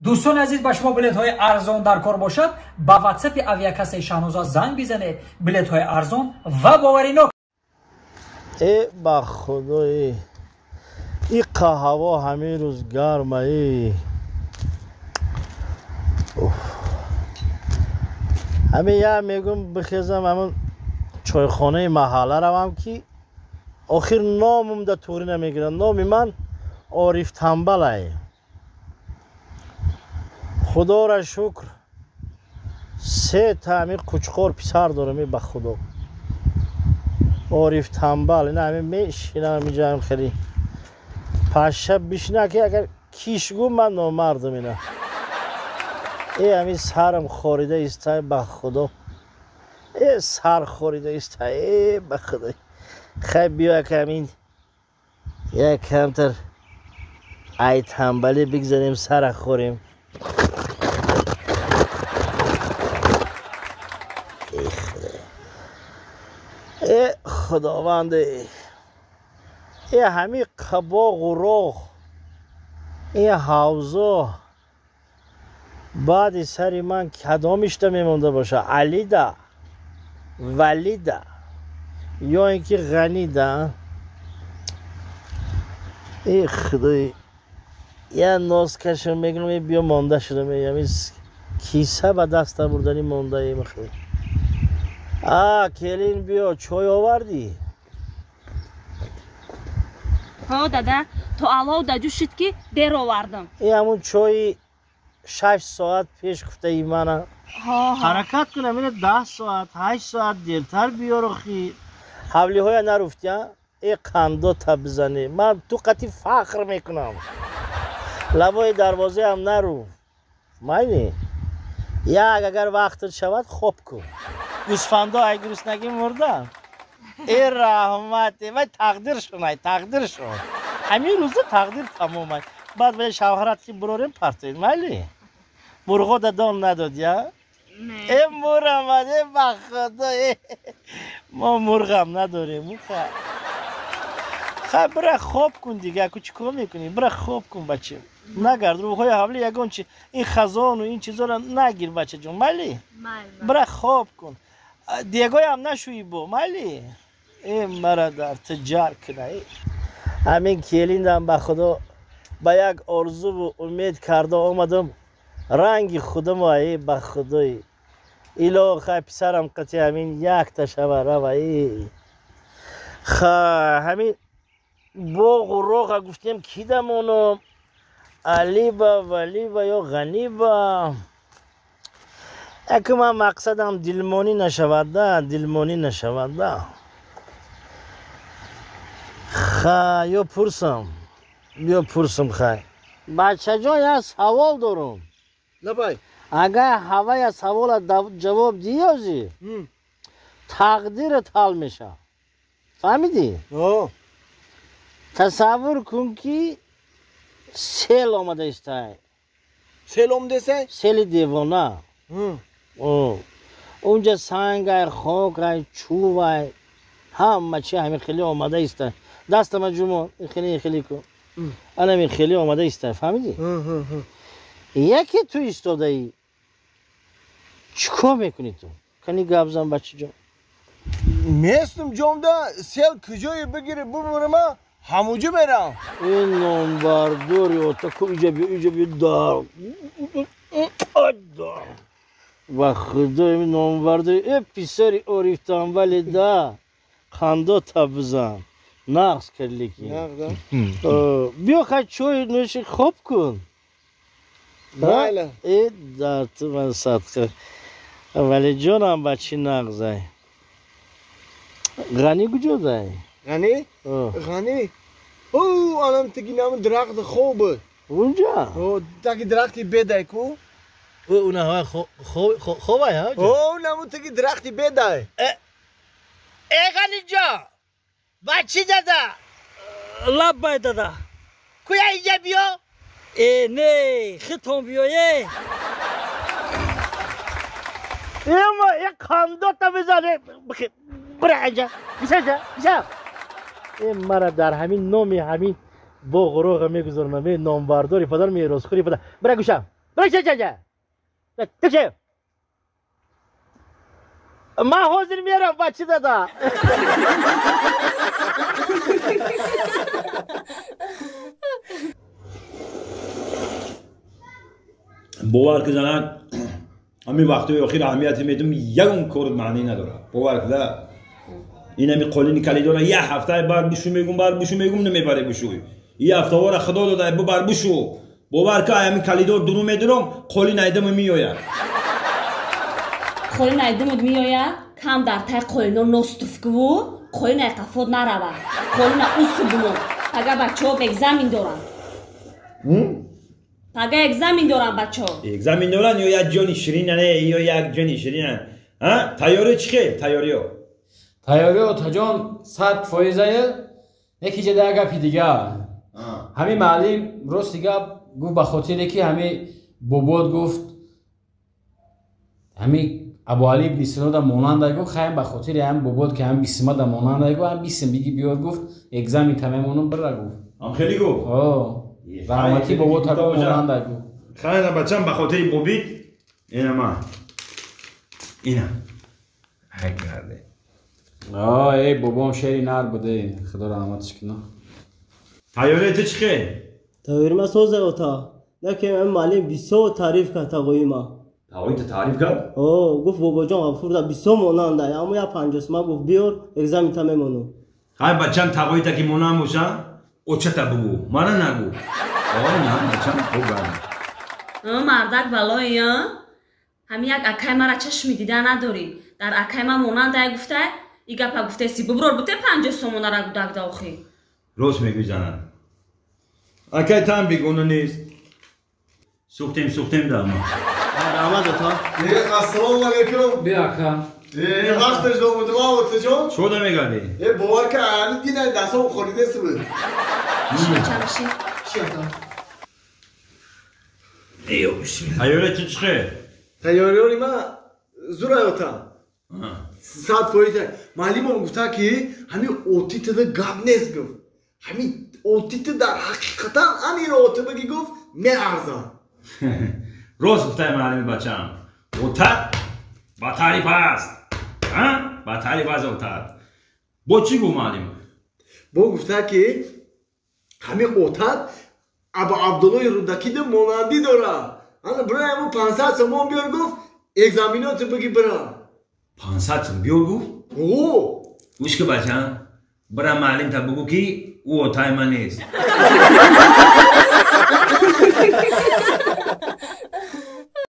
Дӯстони азиз, ба шумо билетҳои арзон дар кор бошад, ба ватсапи авиакассаи Шаҳноза занг бизанед. Билетҳои арзон ва боваринок. Э, ба худои, и қаҳаво ҳамин рӯз гарма. Ҳамин я мегӯм, бихезам, ҳамун чойхонаи маҳалла равам, ки охир номум да туғрӣ намегирад. Номи ман Ориф Тамбалай. Худоро шукр, се та ҳамин қучқор писар дорам. Ба худо, Ориф Тамбал. Ина ҳамин мешинам инҷаам, хеле паша бишина, ки агар киш гӯ, ман номардам. Ина э ҳамин сарам хорида истай, ба худо, э сар хорида истай. Э, ба худо, хай, биё, як ҳамин як камтар ай тамбалӣ бигзарем, сара хӯрем. Э, худованде, э ҳамин қабоғу роғ, ин ҳавзо баъди сари ман кадомишта мемонда боша? Алида, Валида ё ин ки Ғанида? Э, худои, я нос кашам, мегӯям, биё, монда шуда мегӯям, киса ба даста бурдани мондаем. А, келин, биё, чой овардӣ? Ҳо, дада, то алов даҷӯшид, ки дер овардам. И ҳамун чои 6 соат пеш гуфтаи мана. Ҳаракат кунам, ина 10 соат, 8 соат дертар биёрохи. Ҳавлиҳоя наруфтя? Э, қандо табзанӣ, ман ту қати фахр мекунам. Лавои дарвозаам нару, майли. Як агар вақтат шавад, хоб кун. Гӯсфандо ай гуруснагӣ мурда. Э, раҳмат, вай тақдиршон, ай тақдиршон, ҳамин рӯза тақдир тамомай. Баъд вай шавҳарат ки бурорем, партоед, майли. Мурғо дадон надод я? Э, мурамад. Э, ба худо, э мо мурғам надорем. Хай, бира, хоб кун дига, ку чӣ кор мекунӣ? Бира, хоб кун, бача, нагард рӯҳои ҳавли, ягон чи ин хазону ин чизоро нагир, бачаҷон, майли. Бира, хоб кун, дегоям нашӯи бо, майли. Э, мара дар тиҷар кина. Ҳамин келиндам, ба худо, ба як орзуву умед карда омадам, ранги худамо. Э, ба худои илоҳай, писарам қати ҳамин якта шава рава. Э, ха, ҳамин боғу роға гуфтем, ки дамоно, Алиба, Валиба ё Ғаниба? Яку ман мақсадам дилмонӣ нашавада, дилмонӣ нашавада. Ха, ё пурсам, биё пурсам. Хай, бачаҷон, як савол дорум. Лабай. Агар ҳавая савола ҷавоб диёзӣ, тақдират ҳал мешавад, фаҳмидӣ? Тасаввур кун, ки сел омада истай. Сел омадесай? Сели девона. Унҷа сангай, хокай, чӯвай, ҳама чи ҳамин хеле омада истай. Дастама ҷумо, хеле хеле кун, анамин хеле омада истай, фаҳмидӣ? Яке ту истодаӣ, чӣ кор мекунӣ ту? Кани, гап зан, бачаҷон. Местум ҷомда, сел куҷое бигире, бубурама, ҳамуҷо мерам. Ин номбардори отаку, иҷа биё, иҷа биё. Дар ба худо, ин номбардори. Э, писари Ориф Тамбали, да қандо табзан, нағз карлики. Биё, хай, чой нӯши, хоб кун. Майла. Э, дар ту ман садқа, Валиҷонам, бачи нағзай. Ғанӣ куҷодай? Ғанӣ? Ғанӣ о анам таги нами дарахти хоб. Унҷа? Таги дарахти бедай ку. Уна хобай? О, наму таги дарахти бедай. Э, Ғаниҷон, бачи дада. Лаббай, дада. Куя, инҷа биё. Э, не, хитон биёе. Эма, э, қандота бизане, бира инҷа, бисаҷа, биса. Э, мара дар ҳамин номи ҳамин боғу роға мегузаронам. Э, номбардори падар, меросхӯри падар, бира гӯшам. Ман ҳозир мерам бачи дада. Бовар ки занак ҳамин вақтҳои охир аҳамияте медум ягон кор маънӣ надорад. Бовар кида ин ҳами қолини калидора як ҳафтае бар бишу мегум, бар бишу мегум, намебаре бишӯй. Ин ҳафтаҳоро худо дода бибар бишу. Бовар ки ҳамин калидор дуру медурам, қолин айдама меояд. Қолин айдамуд меояд, кам дар тай қолино ностуфкуву қолин ай қафот нарава. Қолина усу бумон. Пага бачаҳо экзамен доранд. Пага экзамен доранд бачаҳо. Экзамен доранд ё як ҷони ширина, ё як ҷони ширина. А? Тайёриё чӣ хел? Тайёриё? Тайёриё отаҷон 100%-ае, яке ҷа як гапи дигар. Ҳамин муаллим рости гап гуфт ба хотире ки ҳамин бобод гуфт ҳамин Абуали ибни Синода монанда гуфт, хайм ба хотири ҳамин бобод ки ҳамин бисмада монанда гуфт, ҳам бисм биги биёр гуфт, экзамен тамемонум бира гуфт. Ҳам хеле гуфт? О, раҳмати бобод та монанда гуфт. Хайна бачам ба хотири бобид ина ман. Ина. Ай карде. О, эй бобом шери нар буде, худо раҳматиш кунад. Тайёрии ту чӣ хел? Тайёри ма соза ота. Лекин ин муаллим бисёр таъриф кард тағои ма. Тағои ту таъриф кард? О, гуфт бобоҷон Ғафурда бисёр монанда, аммо як 50 сӯма гуфт биёр, экзамен-та мемонам. Ҳай бачам тағои та ки монанд боша, очата бугӯ, мана нагӯ. О, на, бачам, хуб бара. Мардак балои, ҳамин як акай мара чашми дида надорӣ. Дар акай ма монанда гуфта, и гапа гуфтаси буброр буте 50 сомонара гудакда охи. Рост мегӯй занам. Акай там бегона нест. Сӯхтем, сӯхтем да ма. Раҳмат ата. Ассалому алайкум. Бия ака. Вақташ омадам отаҷон. Чӣ мегарди? Бовар ка ҳамин дина дастам хоридаст буд. Чамши. Чӣ ата? Эё бисмилла. Тайёри ту чӣ хел? Тайёриёри ма зур ата. 100%. Муаллимам гуфта ки ҳамин отитада гап нест гуфт. Ҳамин отита дар ҳақиқатан анира ота баги гуфт меарзад. Рост гуфтаи муаллими бачам. Отат ба таъриф аст. Ба таъриф аст отат. Бо чӣ гуфт муаллим? Бо гуфта ки ҳамин отат Абу Абдуллои Рудакида монандӣ дорад. Ана бира ҳамун 500 сомон биёр гуфт, экзаменото баги бира. 500 сом биёр гуфт? О! Гӯш ки бачам, бира муаллимта бугӯ ки ӯ отаи ман нест.